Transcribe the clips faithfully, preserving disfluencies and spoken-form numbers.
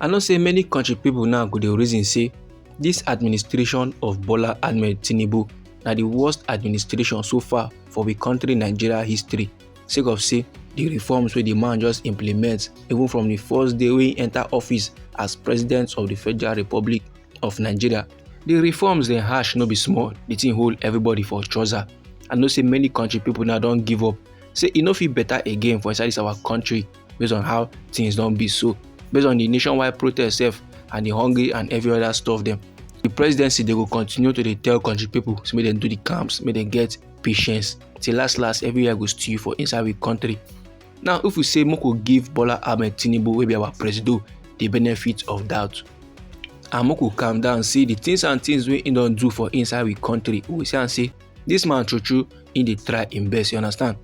I know say many country people now go dey reason say this administration of Bola Ahmed Tinubu na the worst administration so far for the country Nigeria history, sake of say the reforms wey the man just implement, even from the first day wey he enter office as president of the Federal Republic of Nigeria. The reforms dem harsh no be small, the thing hold everybody for trouser. I know say many country people now don give up, say e no fit better again for inside this our country based on how things don be so, based on the nationwide protest sef and the hungry and every other stuff dem. The presidency dey go continue to dey tell country people say make dem do the camps, make dem get patience. Till last last, everywhere go stew for inside we country. Now, if we say make we give Bola Ahmed Tinubu wey be our presido the benefit of doubt, and make we calm down, see the things and things wey he don do for inside we country, we see am say this man true true, he dey try him best, you understand?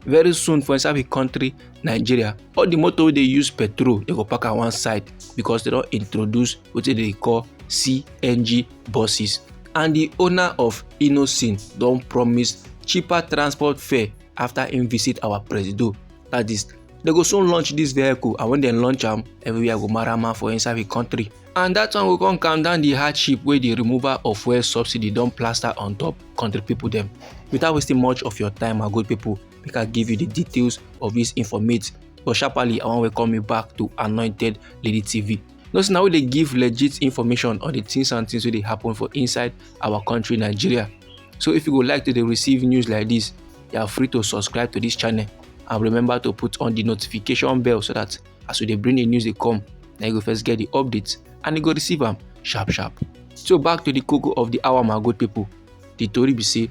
Very soon for inside we country, Nigeria, all the motor wey dey use petrol, they go park am one side because they don introduce wetin they call C N G buses. And the owner of Innocent don promise cheaper transport fare after him visit our presido. That is, they go soon launch this vehicle, and when they launch am, everywhere go marama for inside the country. And that one go come calm down the hardship wey the removal of fuel subsidy don plaster on top country people dem. Without wasting much of your time, my good people, make I give you the details of this informate. But sharply, I wan welcome you back to Anointed Lady T V. No, so now we dey give legit information on the things and things wey dey happen for inside our country, Nigeria. So if you go like to dey receive news like this, you are free to subscribe to this channel, and remember to put on the notification bell so that as we dey bring the news dey come, na you go first get the updates and you go receive am sharp sharp. So back to the koko of the hour, my good people. The tori be say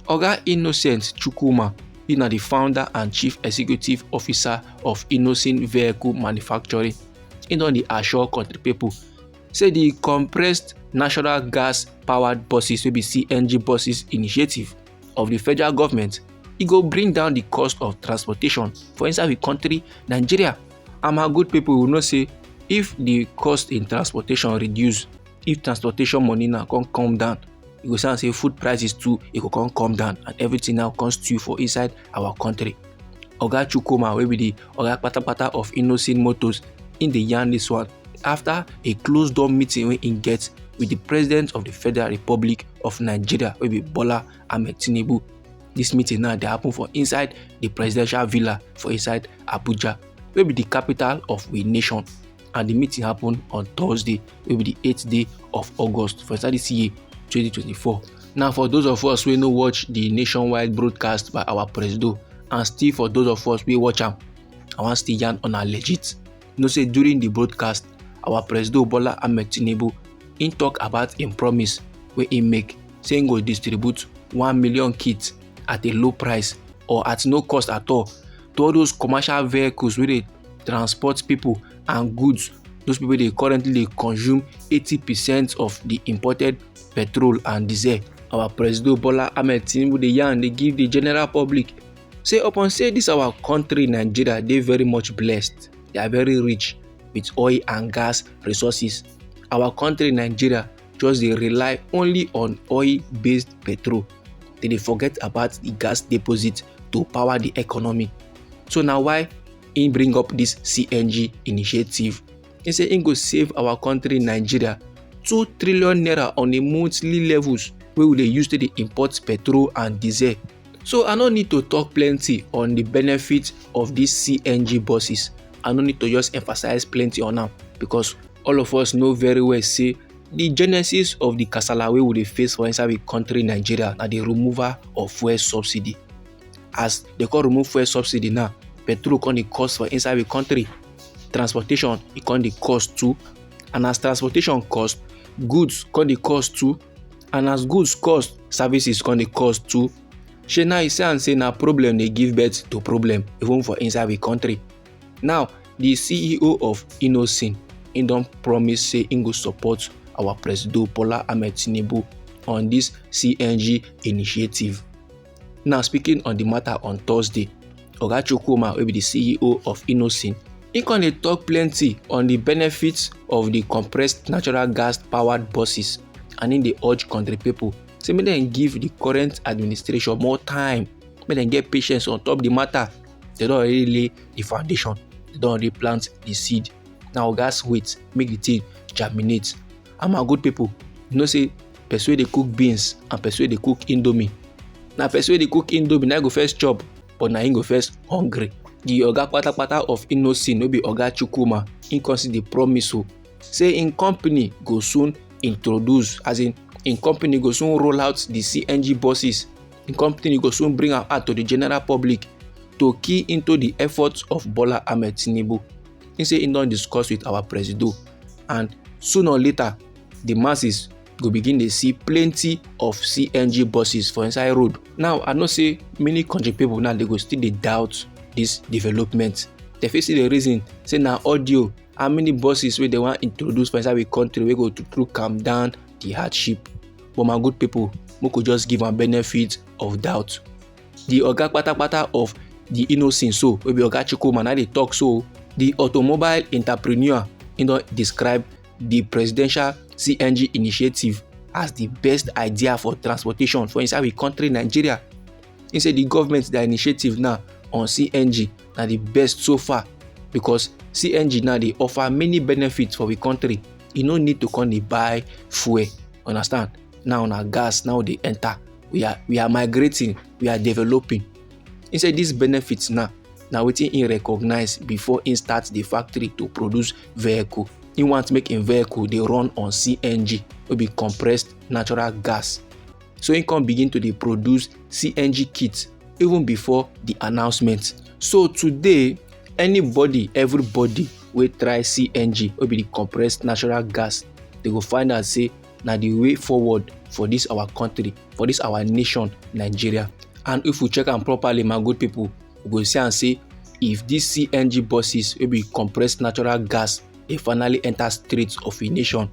Oga Innocent Chukwuma, he na the founder and chief executive officer of Innocent Vehicle Manufacturing, he don dey assure country people say the compressed natural gas powered buses wey be C N G buses initiative of the federal government, e go bring down the cost of transportation for inside the country, Nigeria. And my good people, we know say if the cost in transportation reduce, if transportation money now come come down, you go see am say food prices too, e go come come down, and everything now come stew for inside our country. Oga Chukwuma, wey be the oga patapata of Innocent Motors, in the yarn this one after a closed door meeting wey he get with the president of the Federal Republic of Nigeria, wey be Bola Ahmed Tinubu. This meeting now dey happen for inside the presidential villa for inside Abuja, wey be the capital of we nation. And the meeting happen on Thursday, wey be the eighth day of August for inside this year twenty twenty-four. Now, for those of us wey no watch the nationwide broadcast by our presido, and still for those of us wey watch am, I wan still yarn on a legit. You know say during the broadcast, our presido Bola Ahmed Tinubu, he talk about him promise wey he make, say he go distribute one million kits at a low price or at no cost at all to all those commercial vehicles wey dey transport people and goods. Those people dey currently dey consume eighty percent of the imported petrol and diesel. Our presido Bola Ahmed Tinubu dey yarn, dey give the general public say upon say this our country Nigeria dey very much blessed, they are very rich with oil and gas resources. Our country Nigeria just dey rely only on oil-based petrol. They dey forget about the gas deposit to power the economy. So na why he bring up this C N G initiative. He say he go save our country Nigeria two trillion naira on a monthly levels wey we dey use to dey import petrol and diesel. So I no need to talk plenty on the benefit of these C N G buses. I no need to just emphasize plenty on am because all of us know very well say the genesis of the kasala wey we dey face for inside the country Nigeria na the removal of fuel subsidy. As they come remove fuel subsidy now, petrol come dey cost for inside the country, transportation e come dey cost too, and as transportation cost, goods come dey cost too, and as goods cost, services come dey cost too. Shey now you see am say na problem dey give birth to problem even for inside we country. Now, the C E O of Innoson, he don promise say he go support our Presido Bola Ahmed Tinubu on this C N G initiative. Now, speaking on the matter on Thursday, Oga Chukwuma, wey be the C E O of Innoson, he come dey talk plenty on the benefits of the compressed natural gas powered buses, and he dey urge country people say make dem give the current administration more time, make dem get patience on top the matter. They don already lay the foundation, they don already plant the seed. Now we gats wait make the thing germinate. And my good people, you know say person wey dey cook beans and person wey dey cook indomie, na person wey dey cook indomie na go first chop, but na him go first hungry. The oga patapata of Innoson, no be oga Chukwuma, him come see the promise o, say im company go soon introduce, as in im company go soon roll out the C N G buses. Im company go soon bring am out to the general public to key into the efforts of Bola Ahmed Tinubu. He say he don discuss with our presido, and soon or later, the masses go begin dey see plenty of C N G buses for inside road. Now, I know say many country people now, they go still dey doubt this development. They fit see the reason, say na audio, how many buses wey they wan introduce for inside the country wey go true true calm down the hardship. But my good people, make we just give am benefit of doubt. The oga patapata of the Innoson so, wey be oga Chukwuma, na dey talk so. The automobile entrepreneur, he don describe the presidential C N G initiative as the best idea for transportation for inside we country Nigeria. He say the government, their initiative now on C N G na the best so far, because C N G now dey offer many benefits for we country. You no need to come dey buy fuel, understand? Now na gas now dey enter. We are, we are migrating, we are developing. He say these benefits now na wetin he recognize before he start the factory to produce vehicle. He want make im vehicle dey run on C N G, wey be compressed natural gas. So he come begin to dey produce C N G kits even before the announcement. So today, anybody, everybody wey try C N G, wey be the compressed natural gas, they go find out say na the way forward for this our country, for this our nation, Nigeria. And if we check am properly, my good people, we go see am say if this C N G buses, wey be compressed natural gas, dey finally enter streets of a nation,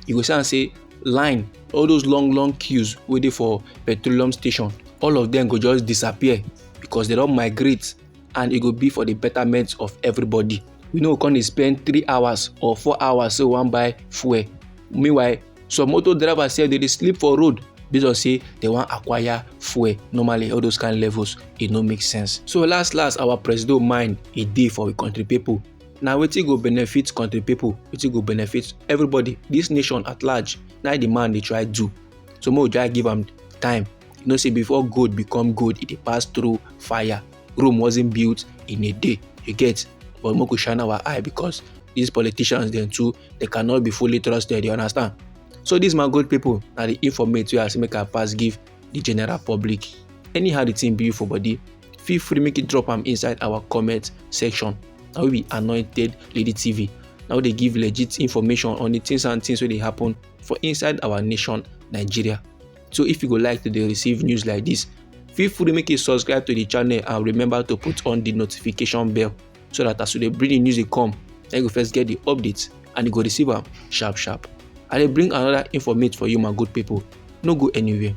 you go see am say line, all those long long queues wey dey for petroleum station, all of them go just disappear, because they don migrate, and e go be for the betterment of everybody. We no go come dey spend three hours or four hours say we wan buy fuel. Meanwhile, some motor drivers sef, they dey sleep for road based on say they wan acquire fuel. Normally, all those kind levels, e no make sense. So last last, our presido mind e dey for we country people. Na wetin go benefit country people, wetin go benefit everybody, this nation at large, na the man dey try do. So make we just give am time. You know say before gold become gold, e dey pass through fire. Rome wasn't built in a day, you get? But make we shine our eye, because these politicians dem too, they cannot be fully trusted, you understand? So this, my good people, na the informate wey I say make I pass give the general public. Anyhow the thing be you for body, feel free make you drop am inside our comment section. Na we be Anointed Lady T V. Na we dey give legit information on the things and things wey dey happen for inside our nation, Nigeria. So if you go like to dey receive news like this, feel free make you subscribe to the channel and remember to put on the notification bell, so that as we dey bring the news dey come, then you go first get the updates and you go receive am sharp sharp. I dey bring another informate for you, my good people. No go anywhere.